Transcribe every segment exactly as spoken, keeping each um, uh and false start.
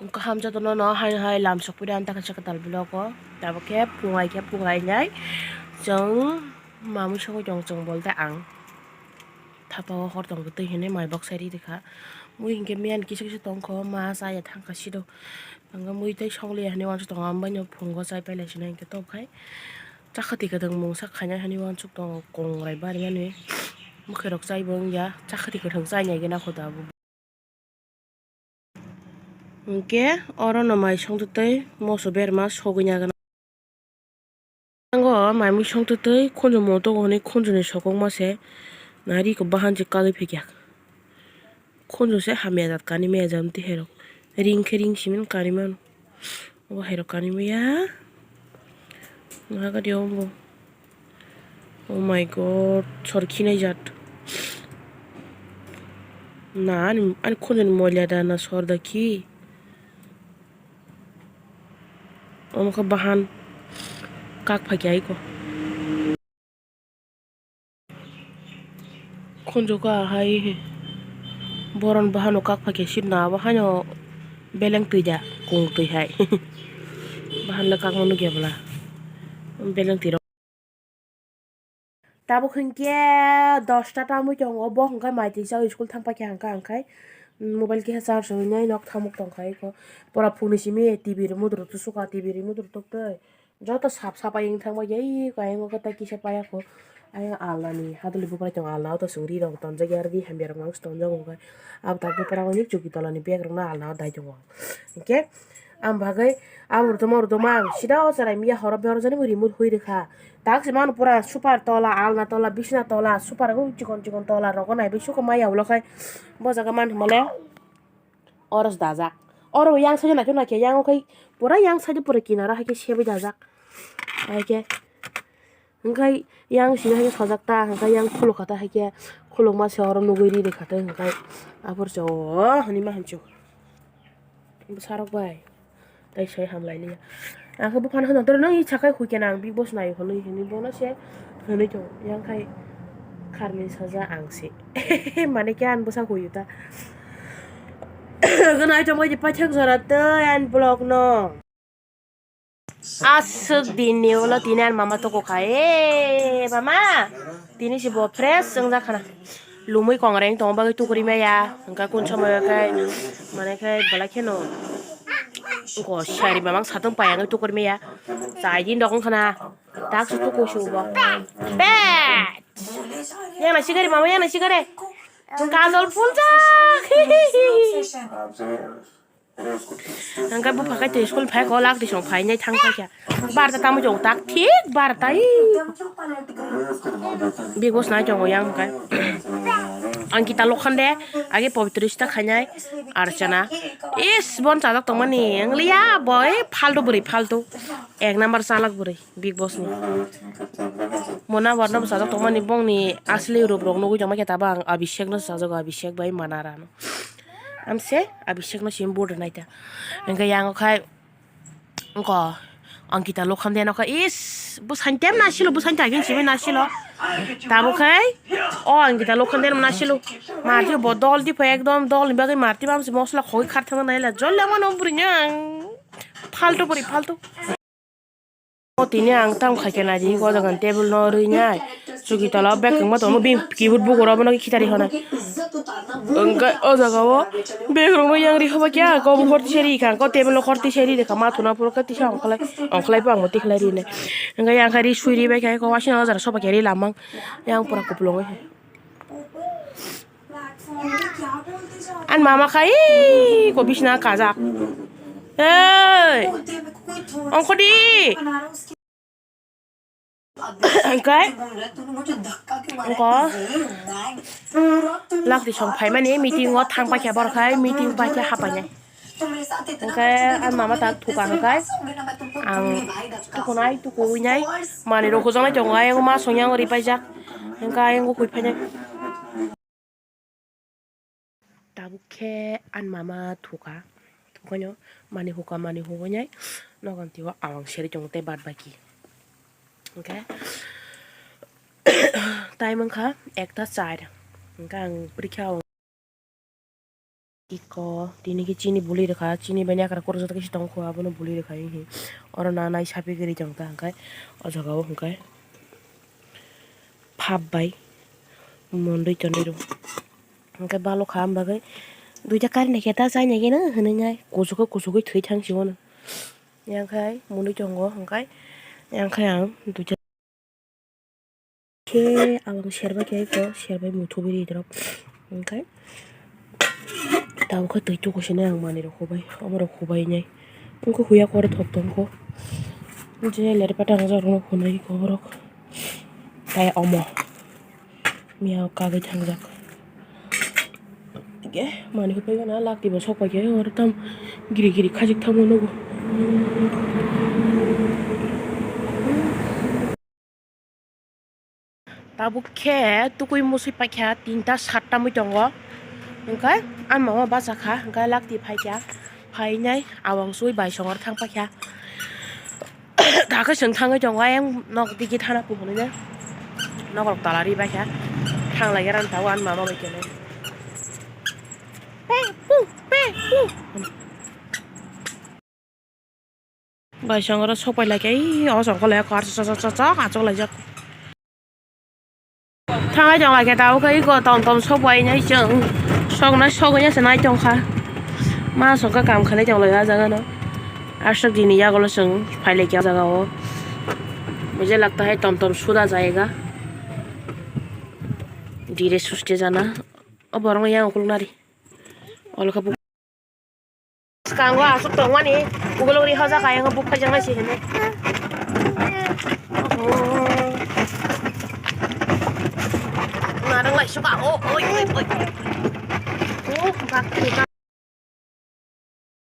Kaham jotono no hai hai lam sokpide ang takha saka tal vlog o. Tabuk khe phungai khe phungai nai chwng mamui songwi tong chwng bolte ang. Thapa o hor tong twi hinwi mai bok sai ri rikha. Mui hinkhe miyan kisa kisa tongkho ma chaya thangkha sido. Ang mui tei songliya hinwi uansuk tongo, ang baino phungo chai pailai sinai hinkhe tok khai. Chakha twi kwthwng mungsa khaina hinwi uansuk tongo kongrai barimani. Mwkhwirok chaibo wngya, chakha twi kwthwng chainai gena kho tabuk. Hinkhe oro no mai songtwtwi moso berma sogwi nagana. Ango mai mui songtwtwi khunju moto hwnwi khunjuni sokokma se nari ko bahan je kagwi phikya. Khunju se hamya jat kanimaya jat twi herok ring khe ring simin kanimano. Obo hai rok kanwi maya. Nahagadi omo. Oh my God, sor khinai jat. Na ani, ani khunjoni moila da na sor da khi. Omo khe bahan kak phai khe aiko. Khunjugo ahai boron bahano kak phai khe sitna abo haino beleng twi da kung twi hai. Bahan le kakma nukya bwla beleng twi rok. Tabuk hinkhe dosta tamwi tongo, bo hinkhe mai twi sa school thang paikha hinkhe ang khai mobile khe charge rwinai nok thamuk tongkha eko pura phunui simi T V remote rw tusukha, T V remote rw tuktwi. Joto sap sap ayang thangma ya, ayang o khe tai kisa paya kho. Ayang alna ni haduli buphai tongo, alna o to chwng ri rok tonjak ya, ri hamya rok mangsa tonjak wngkha. Abo tak buphai rok ni chuki tola ni bag rok no alna o dai tongo. Hinkhe ang bagwi abo rwtoma rwtoma ang sida o chwrai miya horo bero jani bo remote hui rwkha. Tak se mano pura super tola, alna tola, bisna tola, super o chikon chikon tola rogo nai bai suko maya ulo khai bo jaga man hwnmale. Oro se dajak. Oro yang side naikhe naikhe yang o khai pura yang side pura kinaro hai khe sebwi dajak. Hai khe hwnkhe yang simi hai khe sojak ta, hwnkhe yang khuluk kha ta, hai khe khulukma se oro nugwi ri rikha ta, hwnkhe aphuru se o hwnwi ma hinchu bwsarok bai. Tai sai hamlailiya. Ang khe buphano hwnwi tongtwrw, nang i sakai huikhe nang Big Boss naio hwnwi, hwnwi bono se hwnwi tongo. Yang khai kharmani saja ang se. Mane khe ang bwsa huio ta. Gwnai tongbai di paithak jora tei ani vlog no. Aswk din ni ulo tini ani mama toko kha. E mama, tini se bo fresh wngjak khana. Lumui kongreng tongma bagwi tukuri maya, hwnkha kun somoi khe mane khe belai kheno wngkha sari mamang satung paiya wngwi tukuri maya. Chai din rok wngkha na, tak se tuku se bo. Pet! Yang nai sigari mama, yang nai sigari. Kajol phuljak. Hwnkhe bupha khe twi school phai kho, lak twi song phainai thang kha khe. Barta tamo chong tak thik barta i. Big Boss nai chongo yang hwnkhe. Ankita Lokhande, age Pabitra Sita khainai, Archana. Is, bon chajak tongmani, wngliya, bo, e, phaltu bwrwi, phaltu. Ek number chalak bwrwi, Big Boss ni. Mona warno bo chajak tongmani, bongni asli rup rok nugwi tongma khe tabo ang Abhishek no chajago, Abhishek bai Manara no. Amse Abhishek no sim board nai ta. Hwnkhe yang khai wngkha Ankita Lokhande no kha is bwsani tem nasilo, bwsani tagin simi nasilo. Tabo khai o Ankita Lokhande no nasilo. Marti bo dol di phai ekdom dol ni bagwi marti bam se mosla khogwi kharthana naila jol lema no bwrwi nang. Phaltu bwrwi phaltu. O tini ang tamo khaikhe naidi, o jaga ni table no rwi nai. Chuki tola o bag kwbangma tongo, bini keyboard bukur obo no khitari hwnwi. Hwnkhe o jaga o bag rok no yang ri hoba khe, kok bukhor tisa ri kha, kok table o khor tisa ri kha, ma thuna phuru khe tisa ongkhlai, ongkhlai bo ang bo tikhlai ri nai. Hwnkhe yang khe ri sui ri bai kha, kok wasing o jaga soba khe ri lamang, yang pura kupulung oi. Ani mama khai ko bisna kajak. Ei! Ongkhodi! Hwnkhe ongko lakti song phaimani meeting o thang paikha borok khai meeting paikha hapainai. Hwnkhe ani mama tak thuka hwnkhe ang tukunai tukuinai manwi rok hujaknai tongo, ayang ma song yang ripaijak hwnkhe ayang o huiphainai. Tabuk khe ani mama thuka, thukaino manwi huka manwi hukainai nogon twibo awang seri tongo tei bad baki. Hwnkhe time wngkha ekta char, hwnkhe ang phrikha o. Iko tini khe chini buli rwkha, chini bai yakra koroksa tongkho, abono buli rwkha hihi. Oro nanai sapi giri tongkha hwnkhe o jaga o hwnkhe phap bai mondoi tonwi rw hwnkhe balo kha, am bagwi duita kari naikhe ta chai naikhe na hwnwi nai kuchukhe kuchugwi thwi thang sio no. Yang khai mondoi tongo hwnkhe yang khai ang duita. Khe ang serbai khe eko serbai muthubi ri rok hwnkhe tabukhe twi tukusinai ang manwi rok hubai omo rok hubai nai wngkhe huya kore thok tongkho je lerpata ang jorokno hunai khe borok tai omo miya kagwi thangjak. Ge manwi hupai gana lakti bo sok pai khe oro tam giri giri khajik thangma nugo. Tabuk khe tukui musui paikha tinta satta mui tongo. Hwnkhe ani mama bachakha, hwnkhe lakti phaikha. Phainai awang sui bai songor thang paikha. Dakhe chwng thangwi tongo ayang nok digi thana kuphunwi nokrok tala ri paikha. Thang lai ran tabuk ani mama bai khe. Pe pu, pe pu. Bai songoro sok pai lai khe, ei, o songkho lai khe, chok, chok, chok, chok, achuk laijak. Thanglai tong lai khe, tabuk khe, iko tom tom sok pai nai chwng, sok nai, sok ya se nai tong kha. Ma song kha kam khlai tong lai o jaga no. Aswk dini yagulo chwng phai lai khe o jaga o. Mujhe lagta hai tom tom suda jayega. Dhire suste jana. O borok no yang ukuluk nari. Olo khe bu- Swkango aswk tongmani, ukulok ri hoja kayang buk phaijak nai se hwnwi. Oho. Narwk lai suka, o, oi, oi, oi. O, bak, bak.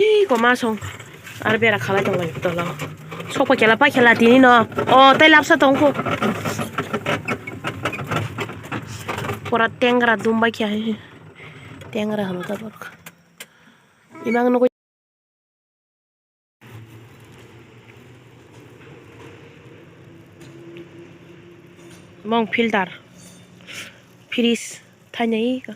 Ih, koma song. Ar bera khalai tong lai tola. Sok pa khela, pa khela tini no. O, tai lapsa tong kho. Pura tengra dum bai khe. Tengra hwn ka borok. Imang nugui. Mong filter, fridge, thainai ka.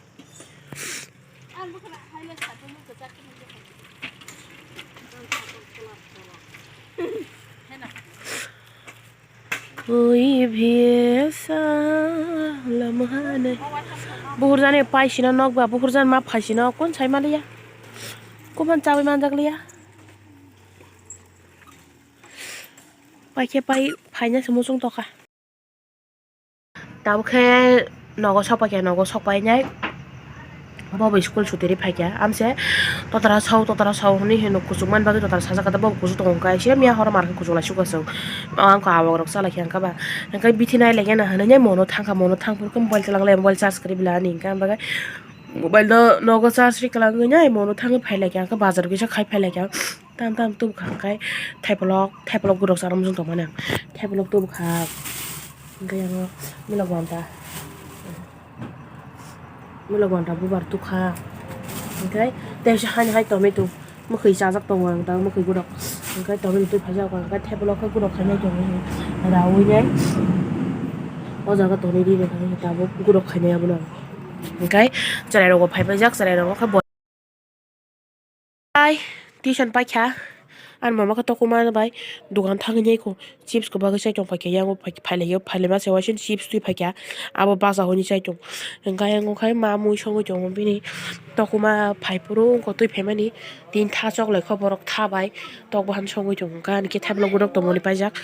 Ui bhiya sa lamha nai. Buhur jani pai sino nok ba, buhur jani ma phai sino, kun sai maliya. Kuman chawi manjak liya. Pai khe pai, phaina se muchung tokha. Tabuk khe nogo sok pai khe, nogo sok pai nai. Bo bai school sutiri phaikha, amse totara sao, totara sao hwnwi hino kuchuk man bagwi totara sajak khe, bo kuchuk tongo, hwnkhe siro miya horo mar khe kuchuk lai sukha chwng. O ang kha awak rok cha lai khe, hwnkhe ba hwnkhe bithi nai lai khe na hwnwi mono thang kha, mono thang phuru khe mobile chwlang lai, mobile charge kwrwi bwla ani hwnkhe, ang bagwi mobile no nogo charge rwi kwlangwi nai mono thangwi phai lai khe, hwnkhe bazar kisa khai phai lai khe. Tam tam tubukha hwnkhe thaiplok, thaiplok gurok chana muchung tongmani ang. Thaiplok tubukha hwnkhe yango milok bonta, milok bonta bubar tukha hwnkhe teisa hani hai tomato mwkhwi chajak tongo ang tang mwkhwi gurok hwnkhe tomato twi phaijak hwnkhe thaiplok khe gurok khainai tongo raui nai o jaga tonwi ri rwkha tabuk gurok khainai abono hwnkhe chwrairokbo phaipaijak chwrairokno khe bo. Ai, tuition paikha. Ani mama khe tokuma bai dukan thangwi nai kho. Chips kwbagwi chai tong paikha, yango phai-, phailaio, phailaima se waisa chips twi phaikha. Abo bacha hwnwi chai tong. Hwnkhe ayang khai ma mui songwi tongo bini. Tokuma phai phuru wngkha twi phaimani. Tini tha chok lai kho borok tha bai. Tok bahan songwi tongo. Hwnkhe ani khe thaiplok gurok tongmani paijak.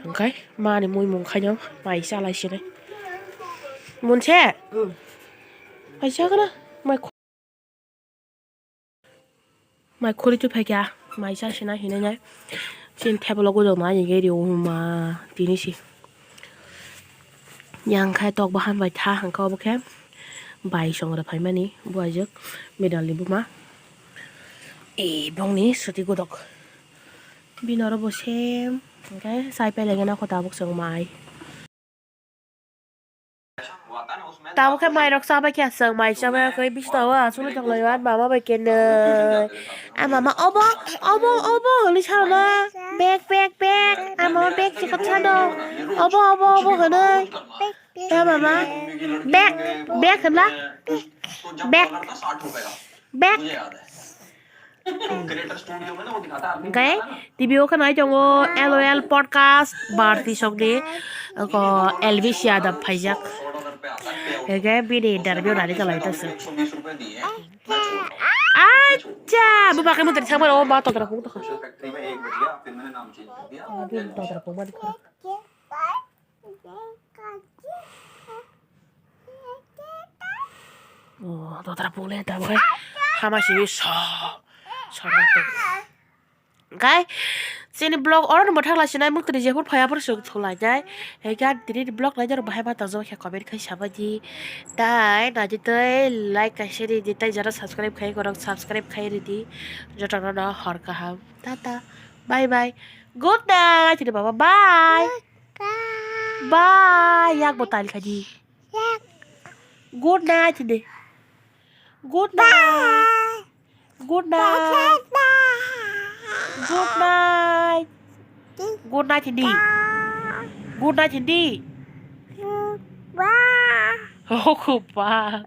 Hwnkhe ma ani mui mung khaino mai cha lai sinai. Munse? Kaisa khna mai. Mai khuri twi phaikha, mai cha sina hinwi nai. Chini thaiplok gudok ma ani gari o ma tini si. Yang khai tok bahan bai tha hwnkhe obo khe bai song rw phaimani buajwk medal ni buma. E bongni suti gudok. Bini oro bo sem hwnkhe chai pai lai gana kho tabuk chwng mai. Tabuk khe mairok chabai khe aswk, mai chabai khe bisingo aswk tonglaio, ani mama bai khe nai. Ani mama, "Obo, obo, obo," hwnwi sa rwna, "Bag, bag, bag." Ani mama bag chikon sano, "Obo, obo, obo," hwnwi. Ani mama, "Bag, bag," hwnla, "Bag." Back. Hwnkhe T V o khe nai tongo L O L podcast Bharti songni, oko Elvis Yadav phaijak. Hwnkhe bini interview nani tonglaio se. Acha, bo bakai mantri thangmani, o ma totra phung tokha. O bini totra phung mani khoro. O, totra phung le ta bai. Hama simi so. Sora to. Hwnkhe chini vlog oro no mwthang lai sinai, mukti ni jephuru phaiya phuru swk thulai nai. Hwnkhe ani tini ni vlog nai norok bahai ma tongjago khe comment khai sabai di. Tai naidi tei like kaisa ridi, tai jara subscribe khai korok subscribe khai ridi. Jotono no hor kaham. Tata. Bye bye. Good night. Baba bye. Bye. Yak bo tal khai di. Good night de. Good night. Good night. Good night. Good night hindi. Good night hindi. Oh, kupa.